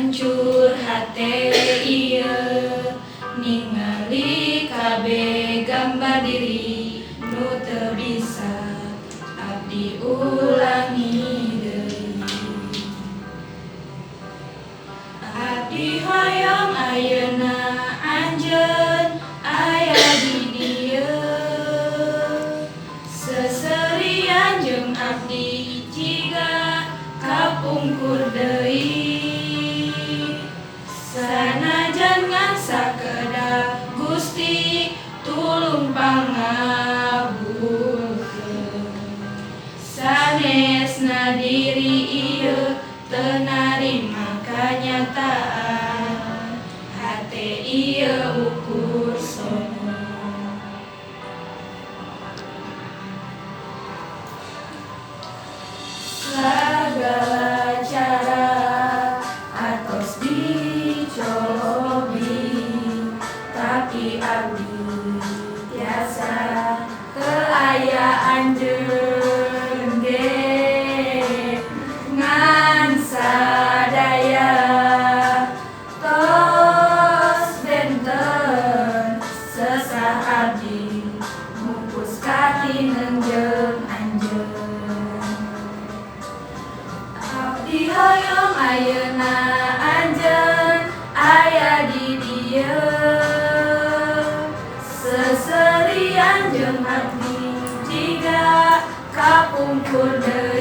Hancur hate ieu ningali kabeh gambar diri nu teu bisa abdi ulangi deui. Abdi hoyong ayeuna anjeun aya di dieu, seserian jeung abdi jiga kapungkur deui. Sanajan ngan sakedap, Gusti, tulung pangabulkeun. Sanesna diri ieu teu narima kanyataan, hate ieu ukur sono. Sagala cara atos dicobi, tapi abdi tiasa, teu aya anjeun ge. Ngan sadaya tos benten, sesah abdi mupus katineng jeung anjeun. Abdi hoyong ayeuna anjeun aya di dieu, seserian jeung abdi jiga kapungkur deui.